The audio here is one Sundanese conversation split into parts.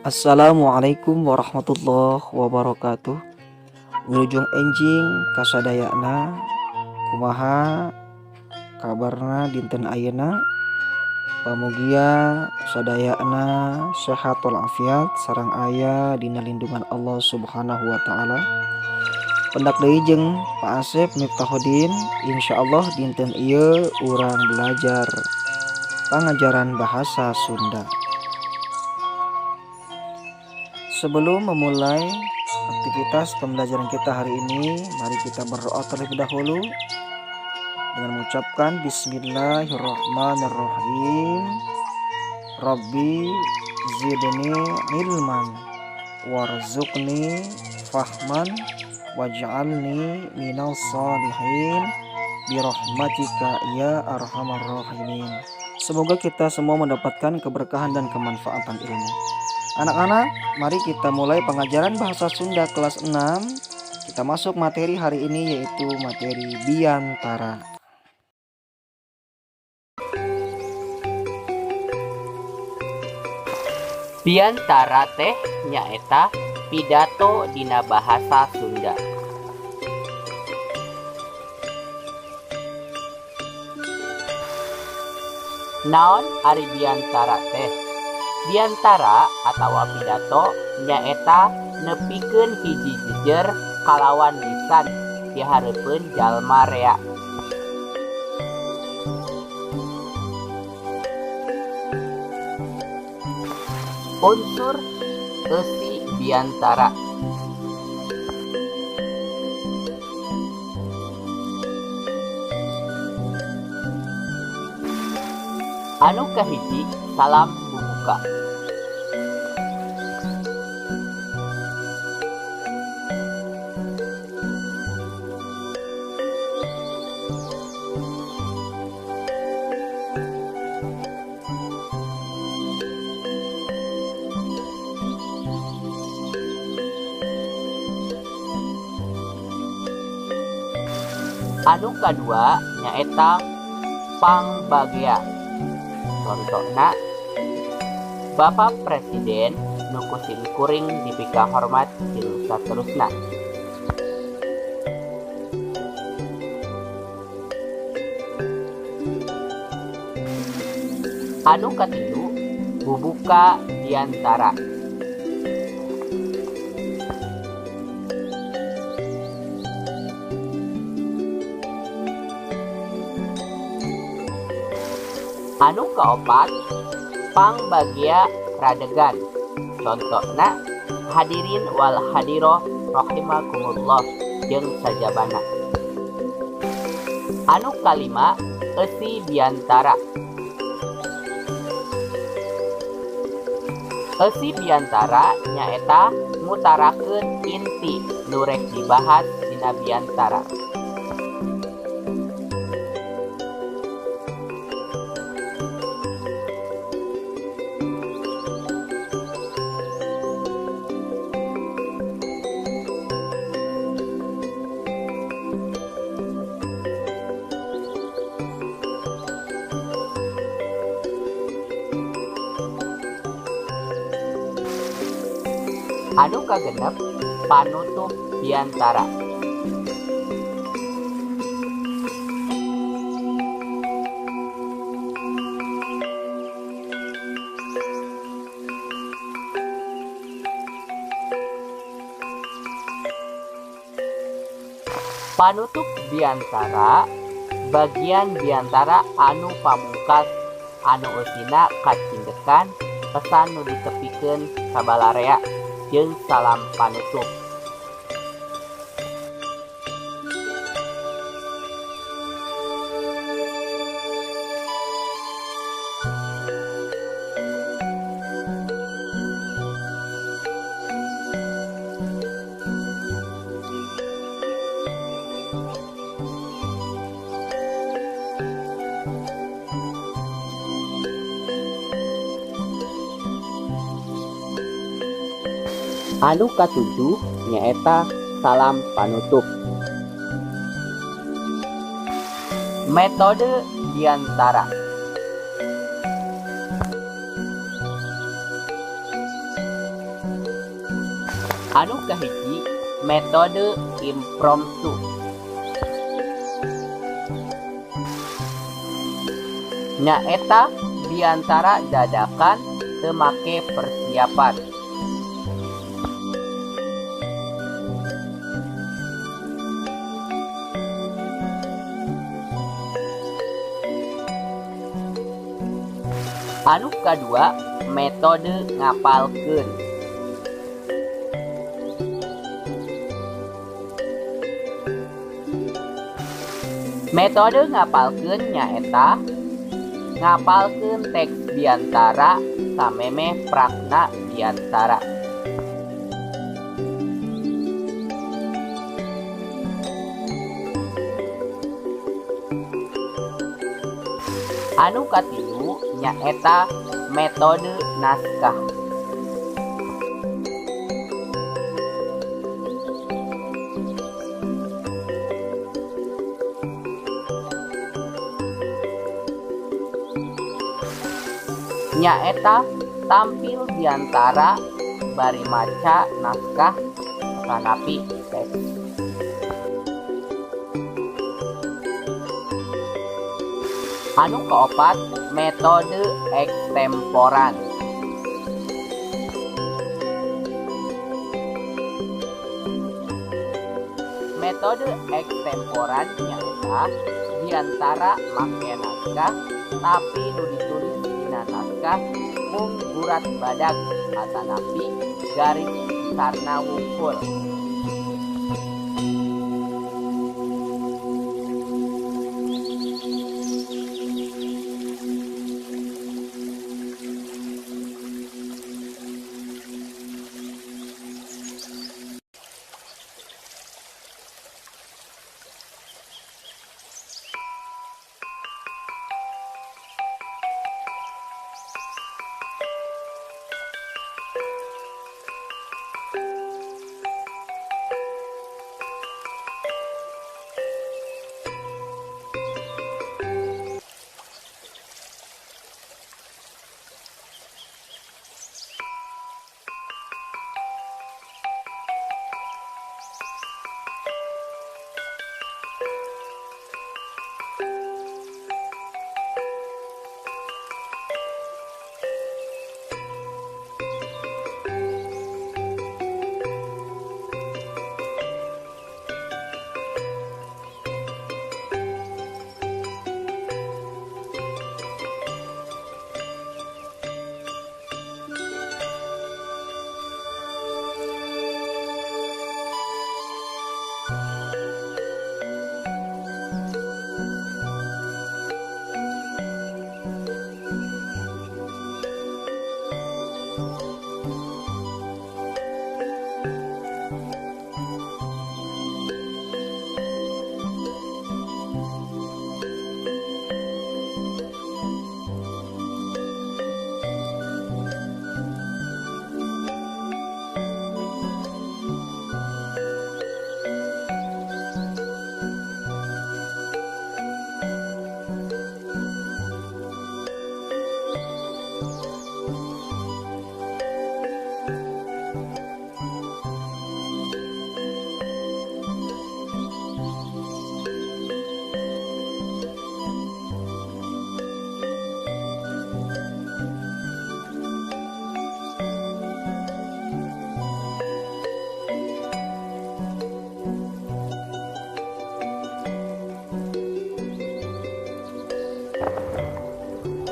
Assalamualaikum warahmatullahi wabarakatuh. Wilujeng enjing kasadayana, kumaha kabarna dinten ayeuna? Pamugia sadayana sehat walafiat sareng aya dina lindungan Allah Subhanahu wa taala. Pendak deui jeung Pak Asep Miftahudin, insyaallah dinten ieu urang belajar pangajaran bahasa Sunda. Sebelum memulai aktivitas pembelajaran kita hari ini, mari kita berdoa terlebih dahulu dengan mengucapkan Bismillahirrahmanirrahim. Rabbi zidni ilman warzuqni fahman waj'alni minal salihin birahmatika ya arhamar rahimin. Semoga kita semua mendapatkan keberkahan dan kemanfaatan ilmu. Anak-anak, mari kita mulai pengajaran bahasa Sunda kelas 6. Kita masuk materi hari ini, yaitu materi biantara. Biantara teh nyaeta pidato dina bahasa Sunda. Naon ari biantara teh? Biantara atawa pidato nyaeta nepikeun hiji jejer kalawan lisan di hareupeun jalma rea. Unsur eusi biantara. Anu kahiji, salam bubuka. Anu kadua nyaeta pangbagea. Contona, Bapak Presiden nu ku sim kuring dipikahormat jeung saterusna. Anu katilu, bubuka biantara. Anu kaopat, pangbagea radegan. Contona, hadirin wal hadiroh rahimakumullah jeung sajabana. Anu kalima, eusi biantara. Eusi biantara nyaeta ngutarakeun inti nu rek dibahas dina biantara. Anu kagenep, panutup biantara. Panutup biantara bagian biantara anu pamungkas anu eusina kacindekan pesan nu ditepikeun ka balarea jeung salam panutup. Anu katujuh nyaeta salam panutup. Metode biantara. Anu kahiji, metode impromptu. Nyaeta biantara dadakan teu make persiapan. Anu kadua, metode ngapalkeun. Metode ngapalkeun nyaeta ngapalkeun teks biantara samemeh prakna biantara. Anu katilu nyaeta metode naskah. Nyaeta tampil biantara bari maca naskah kanapi teks. Anu kaopat, metode ekstemporan. Metode ekstemporan nyaeta biantara make naskah tapi nu ditulis dina naskah mung gurat badag atanapi garis sarna wungkul.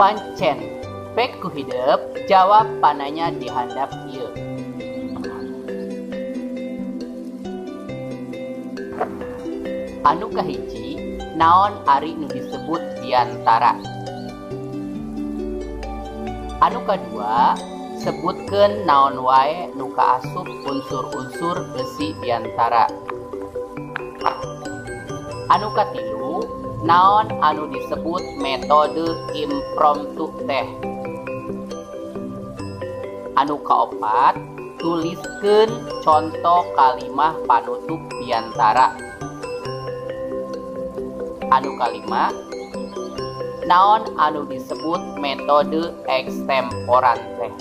Pancen pek ku hidep jawab pananya dihandap ieu. Anu kahiji, naon ari nu disebut biantara. Anu kadua, sebutkeun naon wae nu kaasup unsur-unsur eusi biantara. Anu katilu, naon anu disebut metode impromptu teh. Anu kaopat, tuliskeun conto kalimah panutup biantara. Anu kalima, naon anu disebut metode ekstemporan teh.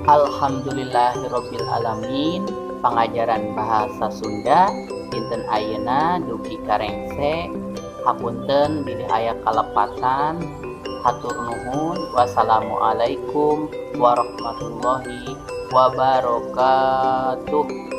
Alhamdulillahirabbil alamin, pangajaran bahasa Sunda dinten ayeuna dugi ka rengse. Hapunten bilih aya kalepatan. Hatur nuhun. Wassalamualaikum warahmatullahi wabarakatuh.